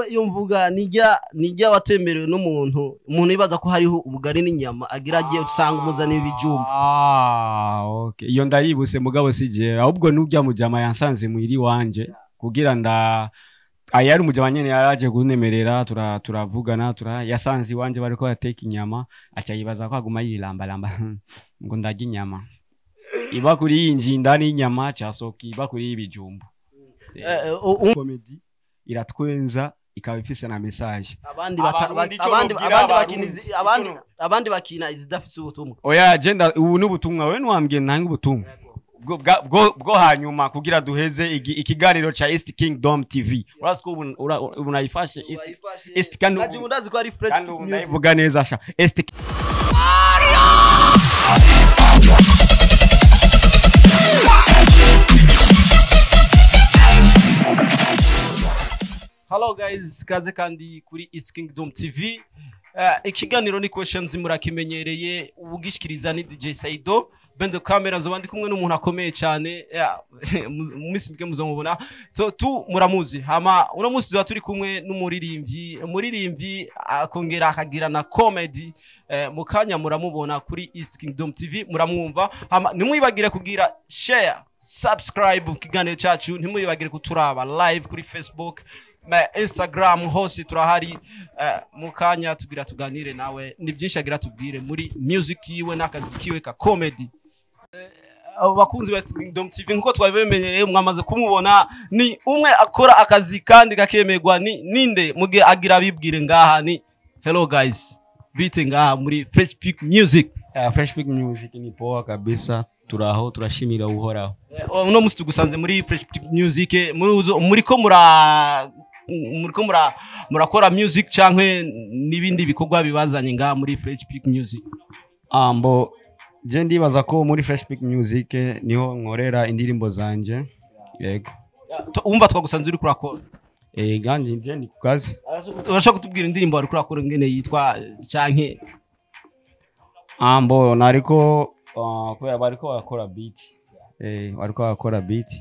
Jewe iyo mvuga nijya watemerewe n'umuntu, umuntu yibaza ko hariho ubugari n'inyama, agira agiye usanga umuzaniye ibijumba. Ah, okay, iyo ndayibuse, mugabo si jewe, ahubwo nurya mujama yansanze muhiri wanje kugira nda ayari umujama nyene yaraje kunemerera, turavugana, yasanze iwanje bariko bateka inyama, aca yibaza ko aguma yilambalamba ngo ndarya inyama, ibakuri yinjiye indani y'inyama, casohoka ibakuri y'ibijumbu. Comedy iratwenza, ikaba ifise na message. Abandi Abarundi ico nobwira abandi Abarundi, bakina ico abandi bakina izidafise ubutumwa. Oya, jenda ubu n'ubutumwa, wewe ntiwambwiye ntange ubutumwa bwo hanyuma kugira duheze ikiganiro ca East Kingdom TV. Urazi ko ubu nayifashe East kandi Naje ubu ndazi ko ari Fresh kandi ubu Music. ndayivuga neza sha East. Hello guys, kaze kandi kuri East Kingdom TV. Ikiganiro ni Questions, murakimenyereye, ubugishikiriza ni DJ Saido. Bendo camera zoba ndi kumwe n'umuntu akomeye cyane. Yeah, mu minsi mike muzomubona. So tu muramuzi. Hama uno munsi tuba turi kumwe n'umuririmbyi, umuririmbyi akongera akagira na comedy. Mu kanya muramubona kuri East Kingdom TV, muramwumva. Hama ntimwibagire kugira share, subscribe ku kiganiro cyacu, ntimwibagire kuturaba live kuri Facebook na Instagram, hose turahari. Mu kanya tugira tuganire nawe, ni byinshi agira tubwire muri music yiwe n'akazi kiwe ka comedy. Abo bakunzi ba Kingdom TV, nkuko twabibemenyereye, mwamaze kumubona, ni umwe akora akazi kandi gakemerwa. Ni ninde muge agira abibwire ngaha? Ni hello guys, bite ngaha muri Fresh Peak Music? Fresh Peak Music ni poa kabisa, turaho, turashimira Uhoraho. Uno musi tugusanze muri Fresh Peak Music, muriko murakora music canke n'ibindi bikorwa bibazanye ngaha muri Fresh Peak Music? Ambo je ndibaza ko muri Fresh Peak Music niho nkorera indirimbo zanje, yego. Umva, twagusanze uriko urakora. Ganje je ndi ku kazi. Urashaka kutubwira indirimbo wariko urakora ingene yitwa canke? Ambo nariko kubera bariko barakora beat, bariko barakora beat.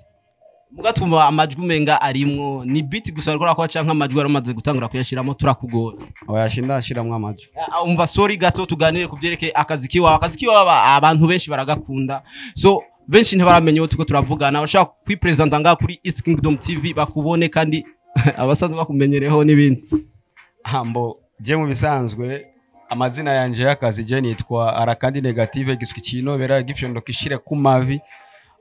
Mugatumva amajwi umenga arimwo, ni beat gusa wariko urakora canke amajwi waramaze gutangura kuyashiramo? Turakugora. Oya, shinda ashiramwo amajwi. Umva, sorry gato, tuganire ku byerekeye akazi kiwawe. Akazi kiwawe abantu benshi baragakunda, so benshi ntibaramenya uwo turiko turavugana. Ushaka kwipresenta ngaha kuri East Kingdom TV bakubone, kandi abasanzwe bakumenyereho n'ibindi. Ambo je mu bisanzwe amazina yanje y'akazi je nitwa Arakandi Negative Giswi Kinobera Gifyondo kishire ku mavi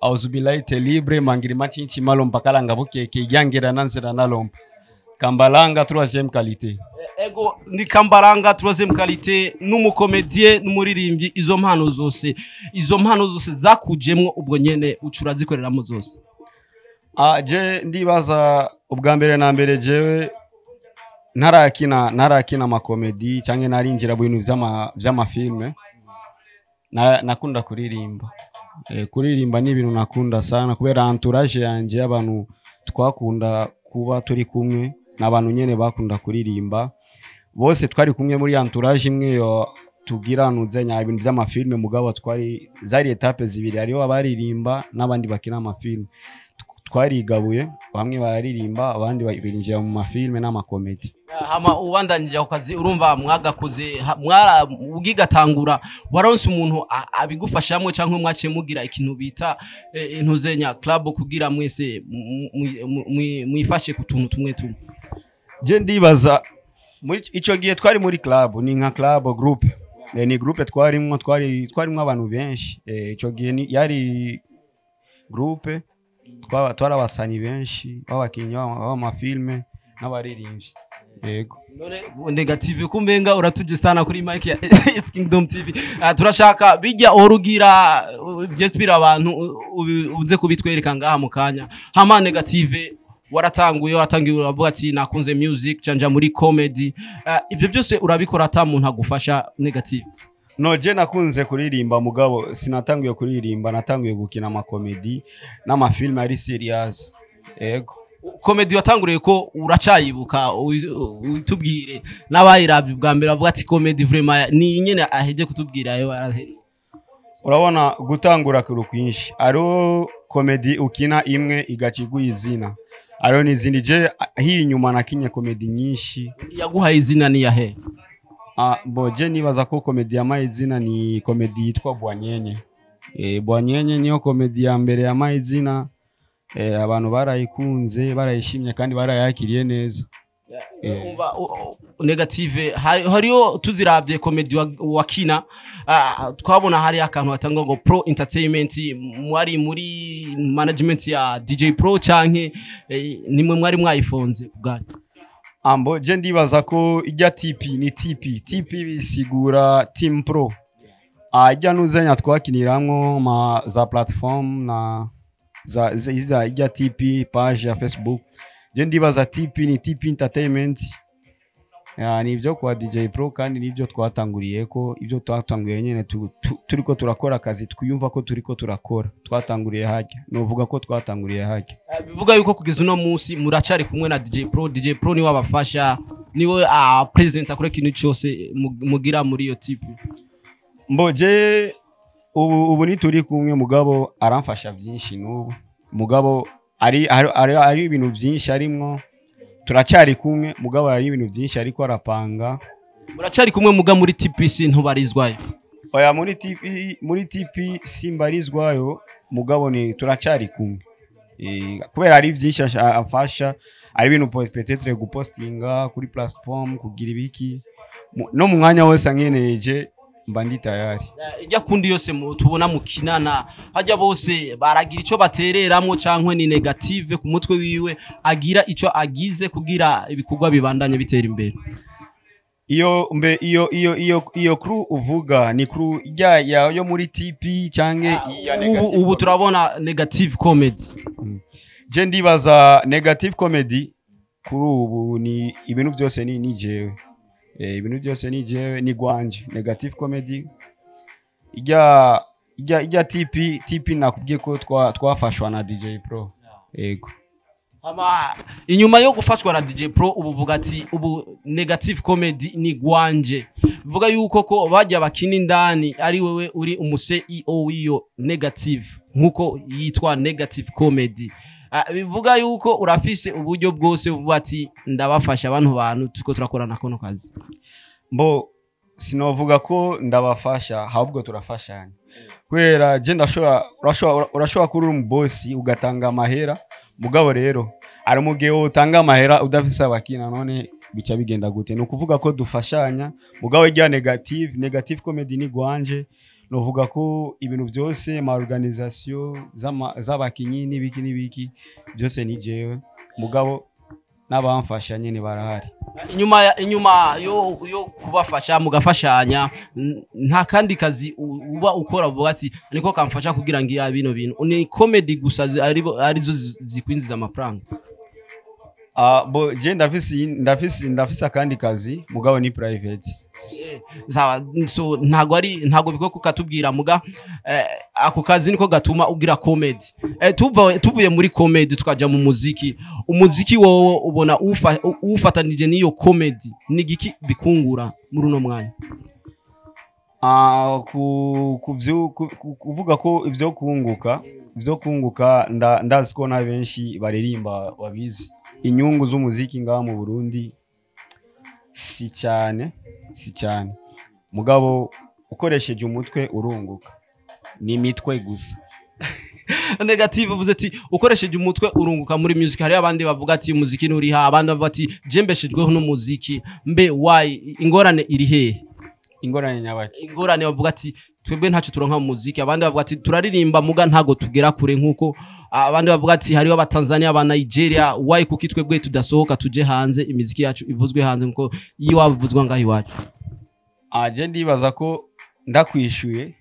auzubilaite libre mangiri machinchi malomba kalanga bukeke yangira nanzira nalomba Kambalanga troisième qualité. Ego, ni Kambaranga troisième qualité, n'umukomedie, n'umuririmbyi. Izo mpano zose zakujemwo ubwo nyene, uca urazikoreramo zose? Ah, je ndibaza ubwa mbere na mbere jewe ntarakina amakomedi cyangwa narinjira mu bintu vy'amafilme, nakunda kuririmba. Kuririmba ni ibintu nakunda sana kubera entourage yanje y'abantu twakunda kuba turi kumwe n'abantu nyene bakunda kuririmba bose. Twari kumwe muri entourage imwe yo tugira nuzenya ibintu by'amafilme, mugabo twari zari étapes zibiri, hariho abaririmba n'abandi bakina amafilme. Twarigabuye, bamwe bararirimba, abandi binjira mu mafilme n'amakomedi. Hama ubandanije ako kazi, urumva mwagakoze mwara ugigatangura, waronse umuntu abigufashamwo canke mwaciye mugira ikintu bita intuzenya club kugira mwese mwifashe ku tuntu tumwe tumwe? Je ndibaza muri ico gihe twari muri club, ni nka club groupe. Ni groupe twarimwo, twarimwo abantu benshi. Ico gihe yari groupe, twari abasanyi benshi b'abakinyi b'amafilme n'abaririmbyi, yego. None Negative, kumbenga uratuje sana kuri mic ya East Kingdom TV. Turashaka bijya orugira byespira abantu uze kubitwereka ngaha mu kanya. Hama Negative, waratanguye uravuga ati nakunze music, canja muri comedy. Ibyo byose urabikora ata muntu agufasha, Negative? No, je nakunze kuririmba, mugabo sinatanguye kuririmba, natanguye gukina amakomedi n'amafilme ari serious, yego. Comedy watanguriye ko uracayibuka? Utubwire n'abayirabye bwa mbere bavuga ati comedy vraiment ni nyene aheje kutubwira ayo arahe. Urabona, gutangura kuru kwinshi, hariho komedi ukina imwe igaca iguha izina. Hariho n'izindi. Je hiri inyuma nakinye comédie nyinshi. Yaguhaye izina ni yahe? Ah, bo je nibaza ko comédie yamaye izina ni comédie yitwa Bwanyenye. Bwanyenye niyo comédie ya mbere yamaye izina. Abantu barayikunze, barayishimye kandi barayakiriye neza. Umva, negative hariyo tuziravye comedy wakina, twabona hari akantu hatangwa ngo Pro Entertainment. Mwari muri management ya DJ Pro canke nimwe mwari mwayifonze kubwanyu? Ambo je ndibaza ko ijya TP ni TP. TP bisigura Team Pro. Ijya nuzenya twakiniramwo ma za platform na za ijya TP page ya Facebook. Je ndibaza TP ni TP Entertainment. Ya, ni ibyo kwa DJ Pro kandi nibyo twatanguriye ko ibyo twatanguriye nyene turiko turakora akazi, twiyumva ko turiko turakora. Twatanguriye hajya, novuga ko twatanguriye hajya. Bivuga yuko kugeza uno munsi muracari kumwe na DJ Pro. DJ Pro niwe abafasha, niwe president, akora ikintu cyose mugira muri iyo TP? Mboje ubu ntituri kumwe, mugabo aramfasha byinshi n'ubu. Mugabo ari ibintu byinshi arimwo. Turacyari kumwe, mugabo ari ibintu byinshi ariko arapanga. Muracari kumwe, muga muri TPC ntubarizwayo? Oya, muri TP simbarizwayo, mugabo ni turacyari kumwe. Kubera ari byinshi amfasha, ari ibintu peut-être gupostinga kuri platform, kugira ibiki. No mu mwanya wose ankeneje mba ndi tayari. Ijya kundi yose tubona mukinana hajya, bose baragira ico batereramwo cankwe ni negative ku mutwe wiwe agira ico agize kugira ibikorwa bibandanye bitera imbere? Iyo mbe iyo crew uvuga ni crew ijya yo muri TP canke iya Ubu negative ubu comedy? Turabona negative comedy. Je ndibaza negative comedy kuri ubu ni ibintu byose ni jewe. Ibintu byose ni jewe, ni gwanje negative comedy. Ijya TP nakubwiye ko twafashwa na DJ Pro, yego. Ama inyuma yo gufashwa na DJ Pro, ubu uvuga ati ubu negative comedy ni gwanje, bivuga yuko ko bajya bakina indani ari wewe uri umu CEO w'iyo negative nkuko yitwa negative comedy. Bivuga yuko urafise uburyo bwose buvuga ati ndabafasha abantu tuko turakorana kono kazi? Mbo sinovuga ko ndabafasha, ahubwo turafashanya, kubera je ndashobora urashobora kuba uri umubosi ugatanga amahera, mugabo rero ari mu gihe utanga amahera udafise abakina, none bica bigenda gute? Ni ukuvuga ko dufashanya, mugabo rya negative comedy ni gwanje. Novuga ko ibintu byose, ma organisation z'abakinyi n'ibiki n'ibiki byose ni jewe, mugabo n'abamfasha nyene barahari. Inyuma yo kubafasha mugafashanya, nta kandi kazi uba ukora uvuga ati niko kamfasha kugira ngira bino bintu? Ni comedy gusa arizo zikwinjiza amafaranga? Ah, bo je ndafise akandi kazi, mugabo ni private. Sawa, so ntago ari ntago bikwiye kukatubwira, muga ako kazi niko gatuma ugira comedy. Tuvuye muri comedy tukaja mu muziki. Umuziki wowe ubona ufatanije n'iyo comedy ni giki bikungura muri uno mwanya? Ah, kuvuga ko ibyo kunguka ndazi ko na benshi baririmba babizi. Inyungu z'umuziki ngaha mu Burundi si cyane, si cyane, mugabo ukoresheje umutwe urunguka. Ni imitwe gusa. Negative uvuze ati ukoresheje umutwe urunguka muri music. Hari abandi bavuga ati umuziki nturiha, abandi bavuga ati je mbeshejweho n'umuziki. Mbe why, ingorane iri hehe? Ingorane nyabaki? Ingorane bavuga ati twebwe ntacyo turonka mu muziki, abandi bavuga ati turaririmba muga ntago tugera kure, nkuko abandi bavuga ati hariho abatanzania, aba Nigeria, why kuki twebwe tudasohoka tuje hanze, imiziki yacu ivuzwe hanze nkuko iyo wabivuzwa ngaho iwacu? Ah, je ndibaza ko ndakwishuye,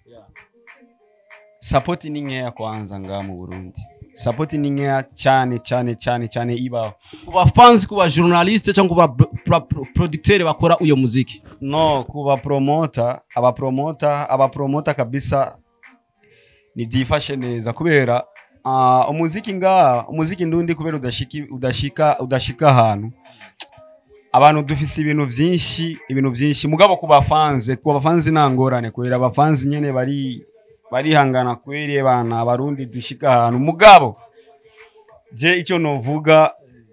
support ni nkeya kwanza ngaha mu Burundi. Support ni nkeya cyane cyane cyane cyane ibaho. Ku ba fans, ku ba journaliste cyangwa ku ba producteur bakora uyo muziki? No kuba promoter, aba promoter kabisa nibyifashe neza, kubera umuziki ngaha, umuziki ndundi, kubera udashika ahantu abantu dufise ibintu byinshi, ibintu byinshi. Mugabo ku bafanze nta ngorane, kubera abafanze nyene barihangana kweri bana abarundi dushika ahantu. Mugabo je icyo novuga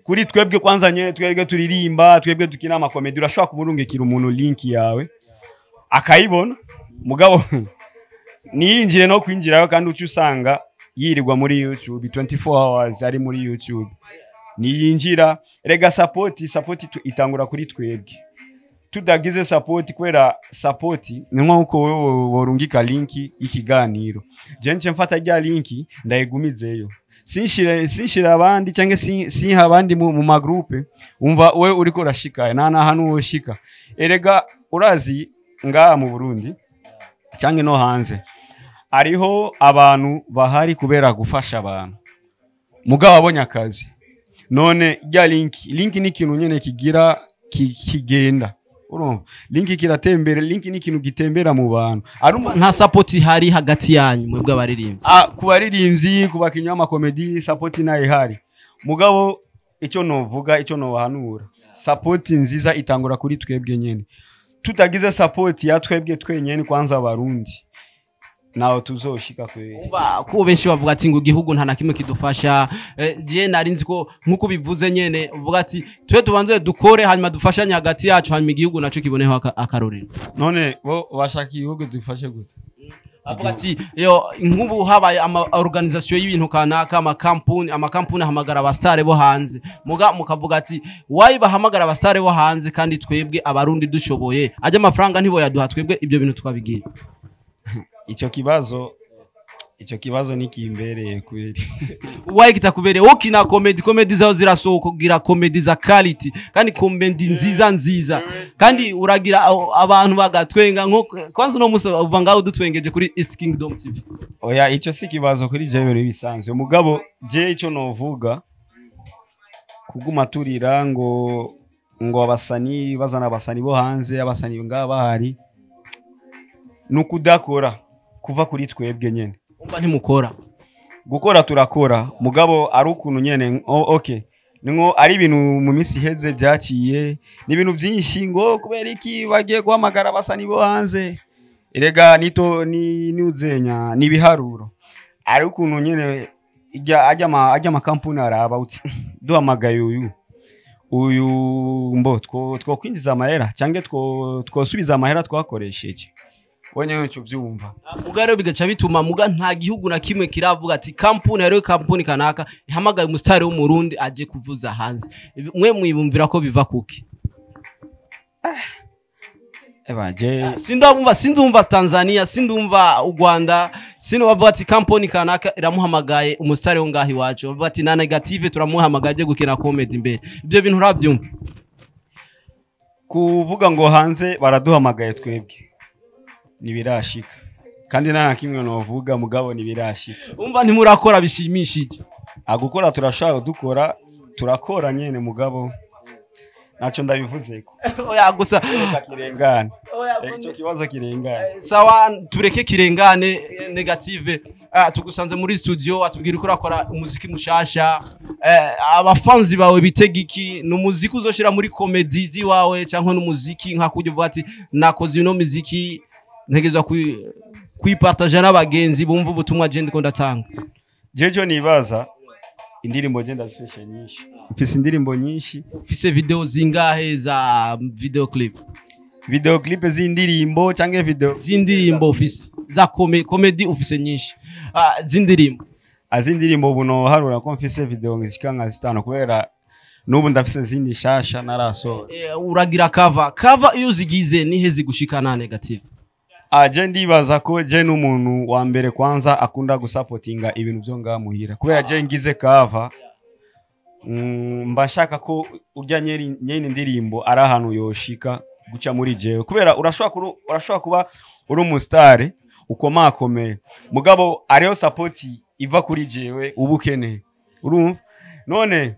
Kuri twebwe kwanza nyene, twebwe turirimba, twebwe dukina amakomedi, urashobora kumurungikira umuntu link yawe akayibona, mugabo niyinjire no kwinjirayo, kandi uca usanga yirirwa muri YouTube 24 hours, ari muri YouTube niyinjira. Rega support itangura kuri twebwe. Tudagize support, kubera support ni nko wewe worungika link y'ikiganiro, je nce mfata rya link ndayigumizeyo, sinshire abandi cyangwa sinha abandi mu magroupe. Umva, wewe uriko urashika nta hantu woshika. Erega urazi ngaha mu Burundi cyangwa no hanze hariho abantu bahari kubera gufasha abantu, mugabo abonye akazi. None rya link ni ikintu nyene kigira kigenda, urumva, link kiratembera, link ni ikintu gitembera mu bantu. Ari Nta support ihari hagati yanyu mwebwe abaririmbyi? Ah, ku baririmbyi, ku bakinnyi b'amakomedi, support nayo ihari, mugabo icyo novuga, icyo nobahanura, support nziza itangura kuri twebwe nyene. Tutagize support ya twebwe twenyene kwanza abarundi, naho tuzoshika kweli. Umva ko benshi bavuga ati ngo igihugu nta na kimwe kidufasha. Je nari nzi ko nkuko bivuze nyene uvuga ati twe tubanze dukore, hanyuma dufashanye hagati yacu, hanyuma igihugu naco kiboneho akarorero. None bo bashaka igihugu dufashe gute? Avuga ati yo nk'ubu habaye ama organisation y'ibintu kanaka, amakampuni ahamagara abastare bo hanze, muga mukavuga ati why bahamagara abastare bo hanze kandi twebwe abarundi dushoboye? Ajya amafaranga ntibo yaduha twebwe ibyo bintu twabigira. Icyo kibazo nikimbereye kweli. Why kitakubereye? Ukina comedy, comedy zaho zirasohoka, kugira comedy za quality kandi comedy nziza nziza, kandi uragira abantu bagatwenga. Nko kwanza uno musi uva ngaho dutwengeje kuri East Kingdom TV. Oya, icyo si kibazo kuri je, ibintu bisanzwe, mugabo je icyo novuga, kuguma turira ngo abasani bazana abasani bo hanze, abasani ngaba bahari, ni ukudakora kuva kuri twebwe nyene. Umva, ntimukora? Gukora turakora, mugabo ari ukuntu nyene okay, ninko ari ibintu mu minsi iheze byaciye, ni ibintu byinshi ngo kubera iki bagiye guhamagara abasani bo hanze. Erega nito ni niuzenya ni ibiharuro, ari ukuntu nyene ijya ajya amakampuni araba uti duhamagaye uyu mbo two kwinjiza amahera cyangwa twosubiza amahera twakoresheje, wenyewe uco byumva. Muga rero bigaca bituma muga nta gihugu na kimwe kiravuga ati kampuni, hariho kampuni kanaka ihamagaye umusitari w'umurundi aje kuvuza hanze. Mwe mwibumvira ko biva kuki? Eba je Sindumva, sindumva Tanzania, sindumva u Rwanda, sindumva ati kampuni kanaka iramuhamagaye umusitari wo ngaho iwacu, bavuga ati na negative turamuhamagaye aje gukina comedy imbere. Ibyo bintu urabyumva? Kuvuga ngo hanze baraduhamagaye twebwe ntibirashika, kandi nta na kimwe novuga, mugabo ntibirashika. Umva, ntimurakora bishimishije? Agukora turashaka, dukora, turakora nyene, mugabo naco ndabivuzeko. Oya gusa. Reka kirengane. Oya. Reka ico kibazo kirengane. Sawa, tureke kirengane. Negative, tugusanze muri studio, atubwira uko urakora umuziki mushasha. Abafanzi bawe bitega iki? Ni umuziki uzoshira muri comedy ziwawe cyangwa n'umuziki nka kurya uvuga ati nakoze ino muziki, ntegerezwa kuyipartager n'abagenzi bumva ubutumwa je ndiko ndatanga? Jejo nibaza indirimbo je ndazifishe nyinshi, mfise indirimbo nyinshi. Ufise video zingahe za video clip? Video clip z'indirimbo canke video Z'indirimbo ufise za comedy ufise nyinshi, z'indirimbo? Azindirimbo ubu noharura ko mfise video zishika nka zitanu, kubera n'ubu ndafise izindi shasha narasohora. Uragira cover, iyo uzigize nihe zigushikana, negative? Aje ndibaza ko je n'umuntu wa mbere kwanza akunda gusapotinga ibintu byo ngaha muhira, kubera je ngize cover, mba nshaka ko urya nyene indirimbo ari ahantu yoshika guca muri jewe, kubera urashobora kuba uri umusitari ukomakomeye, mugabo ariyo support iva kuri jewe uba ukeneye, urumva? None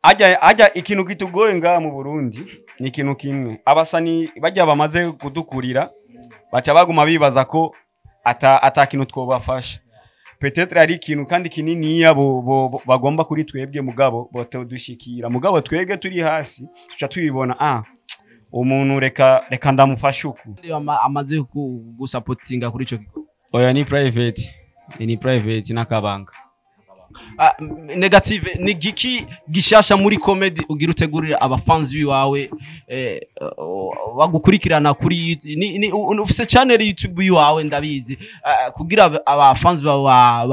ajya ikintu kitugoye ngaha mu Burundi ni ikintu kimwe: abasani bajya bamaze kudukurira baca baguma bibaza ko ata kintu twobafasha. Peut-être ari ikintu kandi kininiya bo bagomba kuri twebwe, mugabo botodushikira, mugabo twebwe turi hasi tuca tubibona, umuntu reka ndamufashe uku. Amaze gusapotinga kuri ico gikorwa? Oya, ni private, ni private n'akabanga. Negative, ni giki gishasha muri comedy ugira utegurira abafans biwawe bagukurikirana kuri ni ufise channel YouTube yiwawe, ndabizi, kugira abafans bawe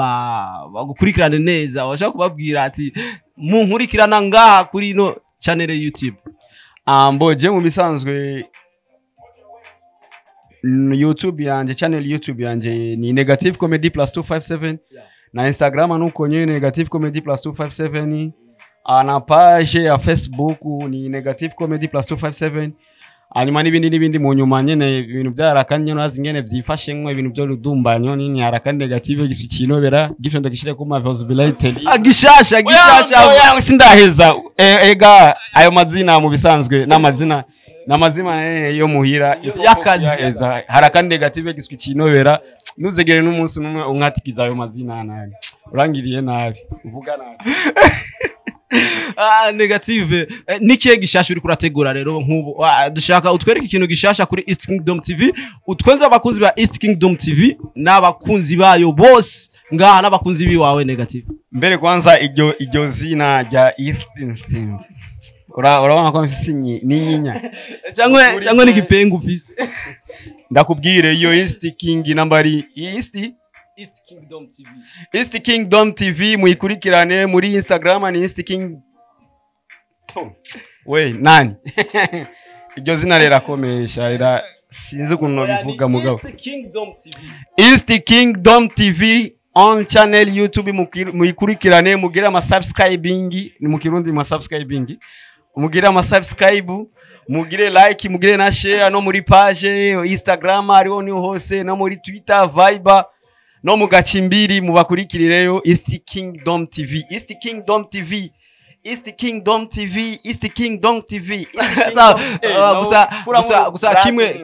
bagukurikirane neza, washaka kubabwira ati munkurikirana ngaha kuri ino channel YouTube? Mbo je mu bisanzwe YouTube yanje, channel YouTube yanje ni Negative Comedy plus 257, na Instagram nuko nyene, Negative Comedy plus 257. Na page ya Facebook ni Negative Comedy plus 257. Hanyuma n'ibindi n'ibindi mu nyuma nyene, ibintu byarakanye nazi ngene byifashemwo, ibintu byo rudumbanyo nini harakanye negative gisukinobera gifyo ndagishire ku ma visibility. Ah, gishasha, gishasha. Oya, sindaheza. Ega ayo mazina mu bisanzwe n'amazina yo muhira Y'akazi. Yaheza harakandi negative giswi kinobera, ntuzegere n'umunsi n'umwe unkatikiza ayo mazina nabi, urangiriye nabi, uvuga nabi. Ah, Negative, nikiye gishasha uri kurategura rero nk'ubu? Dushaka utwereke ikintu gishasha kuri East Kingdom TV, utwenze abakunzi ba East Kingdom TV n'abakunzi bayo bose ngaha n'abakunzi biwawe, Negative. Mbere kwanza iryo zina rya East, urabona ko mfise n'inyinya. Cyangwa n'igipengu ufise? Ndakubwire, iyo East King nambari East East Kingdom TV. East Kingdom TV muyikurikirane muri Instagram ni East King we nani. Iryo zina rirakomesha rira, sinzi ukuntu bivuga mugabo. East Kingdom TV. East Kingdom TV on channel YouTube, muyikurikirane, mugire ama subscribing, ni mu Kirundi ma subscribing, mugire ama subscribe, mugire like, mugire na share, no muri page Instagram hariho, ni hose, no muri Twitter, Viber, no mu gacimbiri mubakurikirireyo. East Kingdom TV, East Kingdom TV, East Kingdom TV, East Kingdom TV. Sawa, gusa kimwe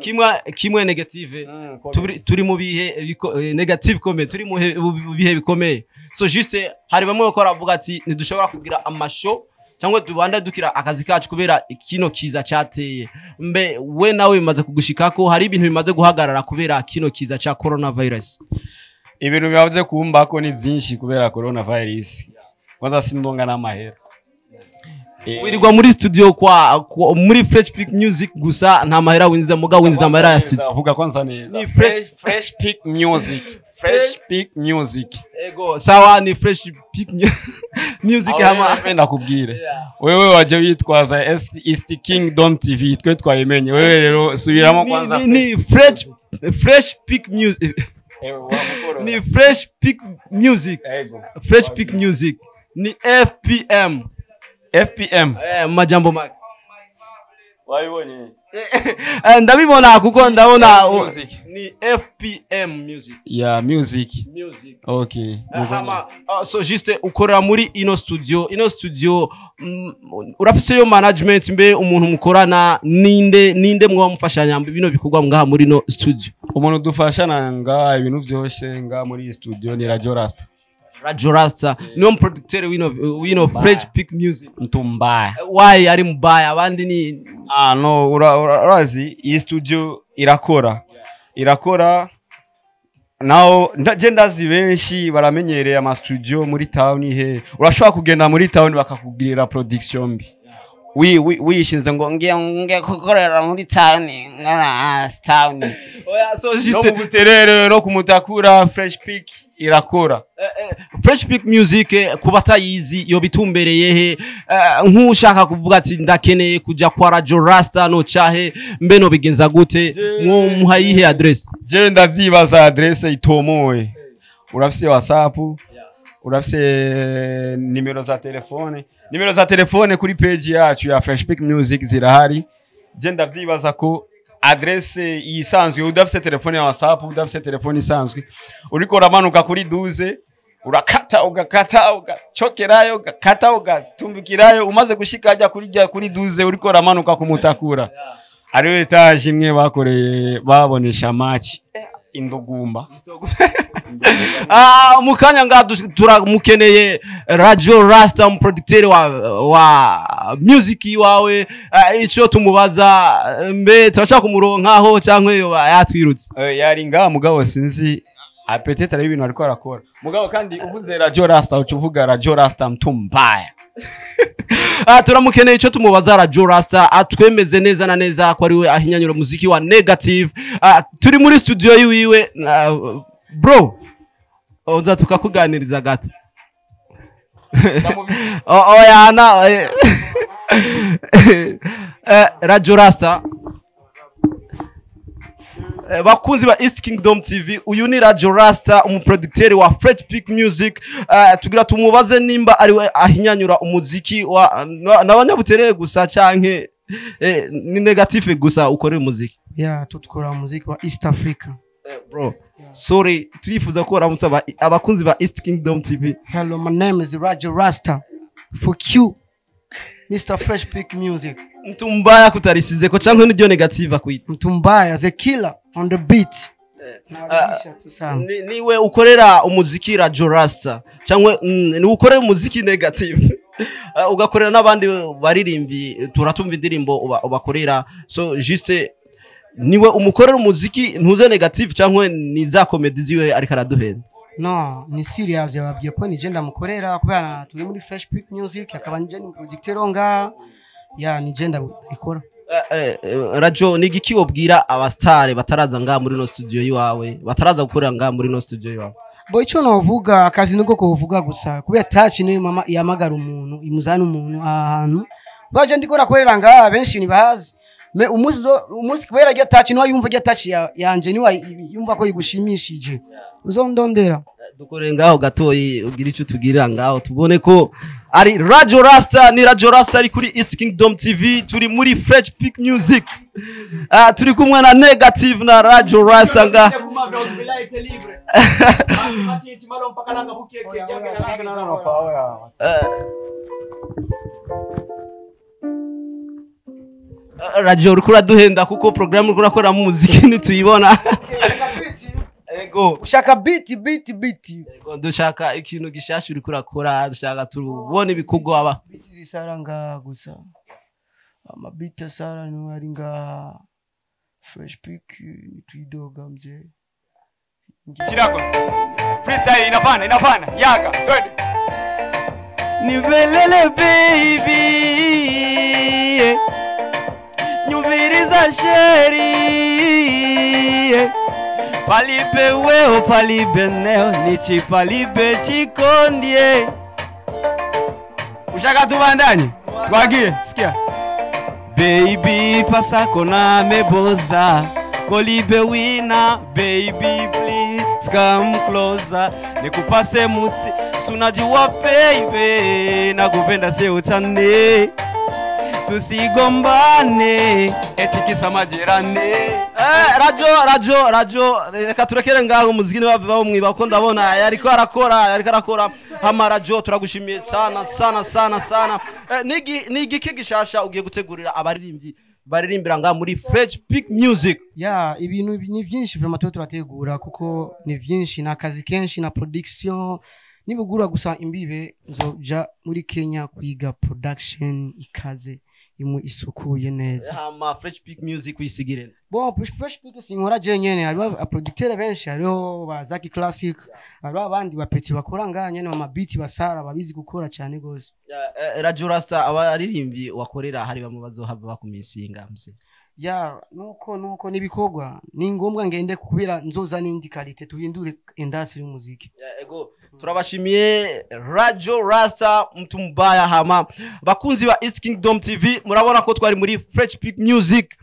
kimwe, Negative, turi mu bihe negative comment, turi mu bihe bikomeye. So juste hari bamwe bakora bavuga ati ntidushobora kugira amashow cyangwa tubanda dukira akazi kacu kubera kino kiza cyateye. Mbe we nawe bimaze kugushikako, hari ibintu bimaze guhagarara kubera kino kiza ca coronavirus? Ibintu bimaze kumbako ni byinshi kubera coronavirus. Kwanza sindonga n'amahera. Wirirwa muri studio kwa muri Fresh Pick Music gusa, nta mahera winjiza, muga winjiza amahera ya studio. Vuga kwanza neza. Ni Fresh Fresh Pick Music, Fresh Pick Music. Ego, sawa, ni Fresh Pick Music hama. Wewe ndakubwire, wewe waje witwaza East Kingdom TV, twe twayimenye. Wewe rero subiramo kwanza. Ni Fresh Pick Music. Ni Fresh Pick Music. Ego. Fresh Pick Music ni FPM. FPM. Majambo make. Wabibonye? Ndabibona kuko ndabona Music. Ni FPM Music. Ya music. Music. Okay. Hama so juste ukorera muri ino studio, urafiseyo management? Mbe umuntu mukorana ninde? Ninde mwoba mufashanya bino bikorwa ngaha muri ino studio? Umuntu dufashana nga ibintu byose nga muri iyi studio ni Radio Rasta. Radio Rasta niwo producteur wino Fresh Pick Music? Mtumbaya. Why ari mubaya, abandi ni? Ah no, urazi iyi studio irakora, irakora naho je ndazi benshi baramenyereye ama studio muri town. He urashobora kugenda muri town bakakugirira production mbi, wishinze ngo ngiye gukorera muri town, ngana town. Oya, so No juste mu Buterere no kumutakura, Fresh Pick irakora. Fresh Pick Music, ku batayizi yo bitumbereye he? Nk'ushaka kuvuga ati ndakeneye kuja kwa Radio Rasta no cahe, mbe no bigenza gute? Mwo muha yihe adresse? Je ndavyibaza adresse itomoye. Urafise WhatsApp, urafise nimero za telefone, nimero za telefone kuri page yacu ya Fresh Pick Music zirahari. Je ndavyibaza ko adresse isanzwe, udafise telefone ya WhatsApp, udafise telefone isanzwe, uriko uramanuka kuri 12, urakata, ugakata, ugacokerayo, ugakata, ugatumbukirayo, umaze gushika hajya kuri rya kuri 12, uriko uramanuka kumutakura, hariyo étage imwe bakoreye babonesha match indugumba. Ah, mu kanya nga turamukeneye Radio Rasta, umuproducteur wa music wawe. Ico tumubaza, mbe turashaka kumuronkaho cyangwa yoba yatwirutse? Yari ngaha mugabo sinzi Ah, peut-être ari ibintu ariko arakora, mugabo kandi uvuze Radio Rasta uca uvuga Radio Rasta mtumbaya. Ah, turamukeneye icyo tumubaza. Radio Rasta atwemeze neza na neza ko ari we ahinyanyura umuziki wa Negative. Ah, turi muri studio yiwiwe. Ah, bro, uza tukakuganiriza gato. Oya na Radio Rasta. Bakunzi ba East Kingdom TV, uyu ni Radio Rasta, umuproducteur wa Fresh Peak Music. Tugira tumubaze nimba ari we ahinyanyura umuziki wa n'abanyabutere gusa canke ni Negative gusa ukorera umuziki. Yeah, tutukora muziki wa East Africa. Bro, sorry, turifuza ko uramutse abakunzi ba East Kingdom TV. Hello, my name is Rajo Rasta for Q, Mr. Fresh Peak Music. Mtu mbaya kutarisize ko canke niryo Negative akwita? Mtu mbaya, the killer on the beat. Narudisha tu sana. Niwe ukorera umuziki Radio Rasta cyangwa ni ukorera umuziki Negative, ugakorera n'abandi baririmbi, turatumva indirimbo ubakorera. So juste, niwe umukorera umuziki ntuze Negative cyangwa ni za comedy ziwe ariko araduhenda? No, ni serious, yababwiye ko nije ndamukorera kubera turi muri Fresh Peak Music, akaba nije ni producteur nga ya nije ndabikora. Radio, ni igiki wobwira abastare bataraza ngaha muri no studio yiwawe, bataraza gukorera ngaha muri no studio yiwawe? Bo, icyo novuga, akazi niko kuvuga gusa kubera touch niyo mama yamagara umuntu, imuzana umuntu ahantu baje ndiko rakorera ngaha, benshi ntibahazi. Me umunsi kubera rya touch niyo yumva rya touch yanje, niyo yumva ko igushimishije, uzondondera. Dukore ngaho gatoyi, ugira icyo tugirira ngaho tubone ko ari Radio Rasta. Ni Radio Rasta ari kuri East Kingdom TV, turi muri Fresh Peak Music. Ah, turi kumwe na Negative na Radio Rasta nga. Radio, uriko uraduhenda kuko programme uriko urakoramo umuziki ntituyibona. Ego. Ushaka beat, beat, beat? Ego, dushaka ikintu gishasha uriko urakora, dushaka tubone ibikorwa aba Beat zisara ngaha gusa, amabiti asara niyo ari ngaha. Fresh Peak nitwidoga mzee. Chirako. Freestyle inapana, inapana. Yaga, twende. Nivelele baby, nyumviriza chérie, palibe weo palibe neo nichi palibe chikondie. Ushaka tubandanye? Twagiye, sikia. Baby, pasako na meboza kolibe wina, baby please come closer, nikupase muti, sunajua baby nakupenda, seutane tusigombane eti kisa majirani. Radio, Radio, Radio, reka turekere ngaho umuziki niba bamwiba ko ndabona yariko arakora, yariko arakora. Hama Radio, turagushimiye sana sana sana sana. Nigi nigi gishasha ugiye gutegurira abaririmbyi baririmbira ngaha muri Fresh Peak Music? Ya, ibintu ni byinshi vraiment tuba turategura kuko ni byinshi, ni akazi kenshi na production nibugura gusa imbibe nzoja muri Kenya kwiga production ikaze imwe isukuye neza. Hama Fresh Peak Music uyisigire? Bon, Fresh Peak sinkora je nyene, hariho abaproducteur benshi, hariho ba Zaki Classic, hariho abandi ba petit bakora ngaha nyene ama beat basara babizi gukora cyane gose. Radio Rasta, abaririmbyi wakorera hari bamwe bazohava bakumisinga mse? Ya, nuko nibikorwa ni ngombwa ngende kubera nzoza n'indi qualité, tuhindure industry y'umuziki. Ego, turabashimiye Radio Rasta mtu mbaya. Hama bakunzi ba East Kingdom TV, murabona ko twari muri Fresh Peak Music,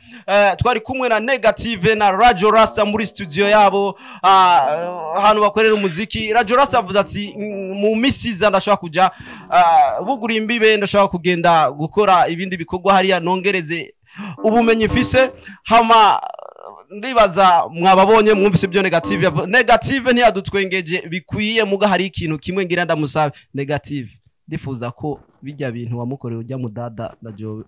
twari kumwe na Negative na Radio Rasta muri studio yabo, ahantu bakorera umuziki. Radio Rasta avuze ati mu misi iza ndashobora kuja bugura imbibe, ndashobora kugenda gukora ibindi bikorwa hariya nongereze ubumenyi mfise. Hama ndibaza mwababonye, mwumvise ibyo Negative Negative ntiyadutwengeje bikwiye, muga hari ikintu kimwe ngira ndamusabe. Negative, ndifuza ko bijya bintu wamukoreye ujya mudada na Joe.